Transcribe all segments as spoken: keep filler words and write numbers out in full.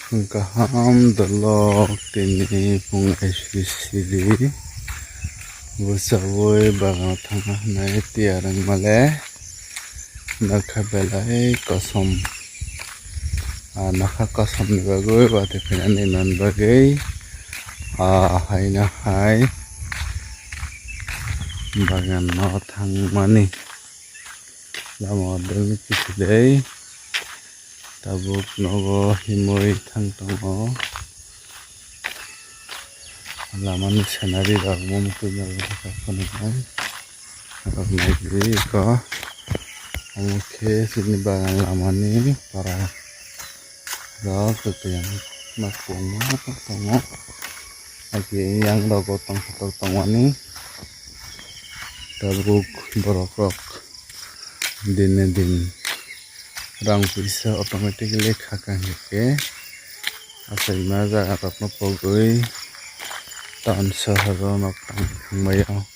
Kaham dolok tini phung aisui siri bwchaui bagano thangna hwnwi tiyar wngmale nokha belai kosom. Ah, nokha kosomni bagwi watwi phainani bagwi, ah, haino hai bagano thangmani lama ordek kiphilwi. Tabuk nogo himwi thang tongo. Lamani scenery rok bo muitu nai phunuknai. Aro naidi eko omo khe chini bagan lamani para rok kwtwiyang ma kwbangma tongo. Hakhe yang rogo tongthok tongmani tabuk borok rok dine din rang puisa automatically khaka hinkhe achaima jaga rokno pogwi town sohor o nok tang thangbaio.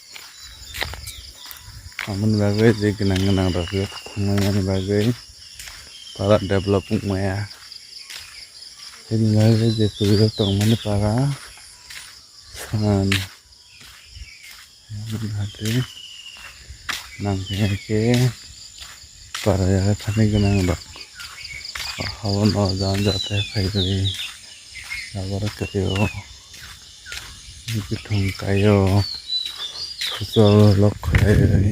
Aboni bagwi je gwnang gwnang rok thangmani bagwi para develop wngmaya. Aboni bagwi je kwrwi tongmani para san. Hati nang khe para jaga thani gwnang rok. Habo no jan jate phaiwi. Abar kayo. Bithung kayo. Kuchol lok khairwi.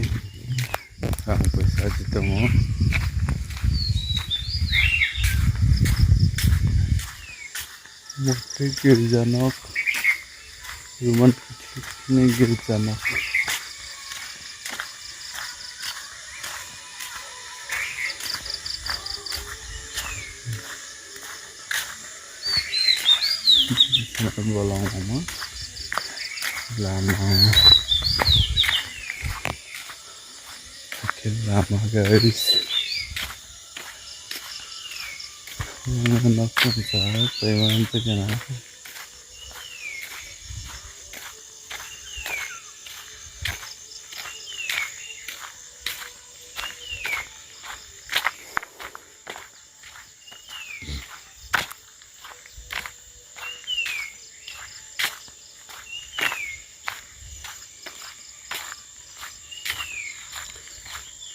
Rang puisa di tongo. Murti girja nok, Roman Catholic ni girja nok. Bolong lama, lama, lama guys. Nok pun sa, payment pun jana.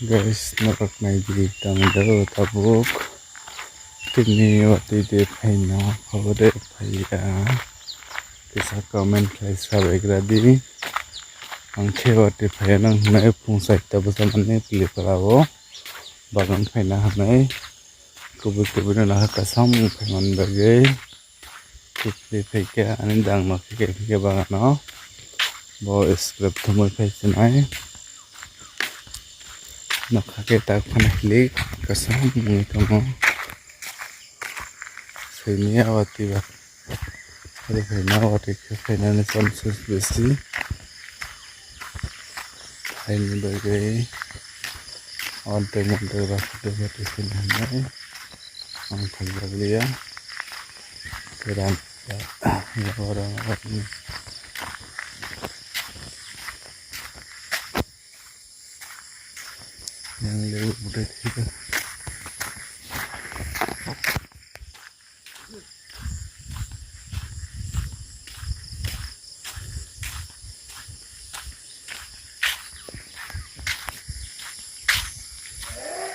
Guys, norok naidi tamo tabuk. Tini watwi de phaino, obo de phaiya. Kisa comment khlai sabaikra di. Ang khe watwi phaiya nang hwnwi phung saita bwsa mani pili pala o. Bagan phaina hwnwi. Kubui kubui no nahar kasam wng phaimani bagwi. Kwplwi phaikhe ani dang no phikhe phikhe bagano. Bo scrap thumui phai sinai. Nokha khe tak phano hilik kasam wngwi tongo. Soini awati ba. Oro phaina awati khe phainani chances bisi. Phaini bagwi ordek modek rok phano phai sinai. Ang thangjakliya. Ram, ram, ram, ram. Yang lebu budai thika.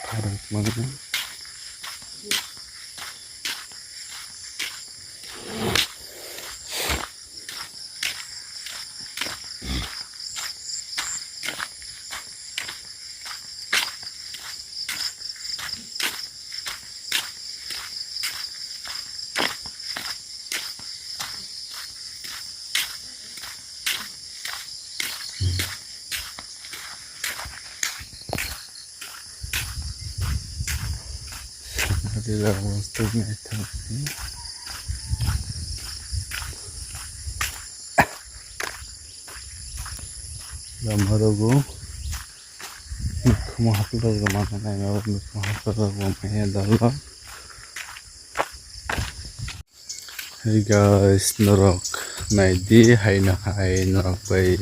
Parang mana? Adi lago stok naithok. Lama rogo mikhumu hapla rogo mangkha naina mikhumu hapla rogo maya dalo. Hey guys, norok naidi haino hai norok bai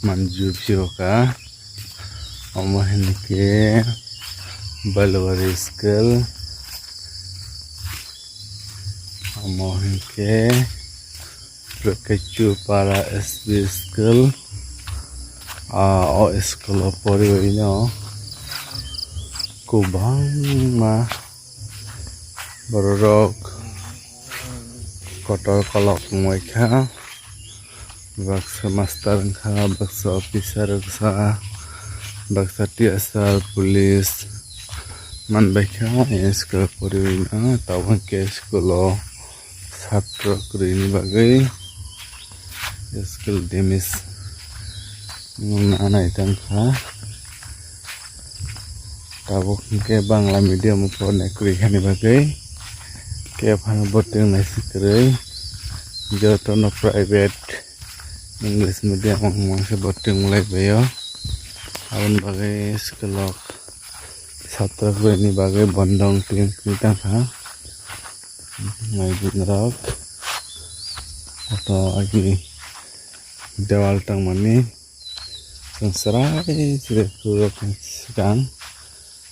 manju phiyoka. Omo hinkhe Balwari school. Omo hinkhe Bwkaichu para S B school. Ah, o school o poriwi no kwbangma bororok kotor kolok wngwi kha. Baksa master wngkha, baksa officer wngkha, baksa T S R, police manbaikha. School poriwi no tabuk khe school o satro kwrwini bagwi school damage wngna nai tongkha. Tabuk hinkhe Bangla medium o pornai kwrwi hani bagwi khe phano voting naisi kwrwi, jotono private English medium o wngmang se voting wnglaibaiyo. Aboni bagwi school o satro kwrwini bagwi bondo wngtwi wngtwi tongkha. Naiwi norok auto agi dewal tongmani chwng chwrai chwrai phuru swkang.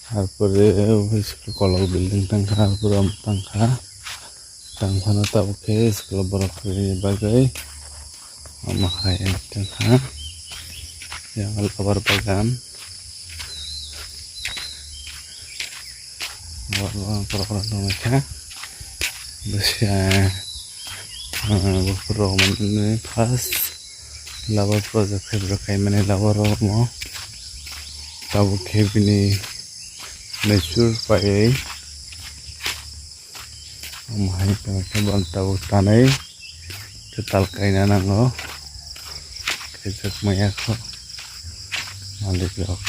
Harpore school kolok building tongkha, harpore tongkha. Tangphano tabuk khe school o borok kwrwini bagwi omo hai tongkha. Yang rubber bagan. Rubber bagan borok rok tongkha. Bwsya, ah, buphuru rok mani first rubber project khe borok khaimani rubber rok no. Tabuk khe bini naisur paiwi omo hai tongkha, bono tabuk tanwi kwtal kaina nango, khaijak maya kho malik rok.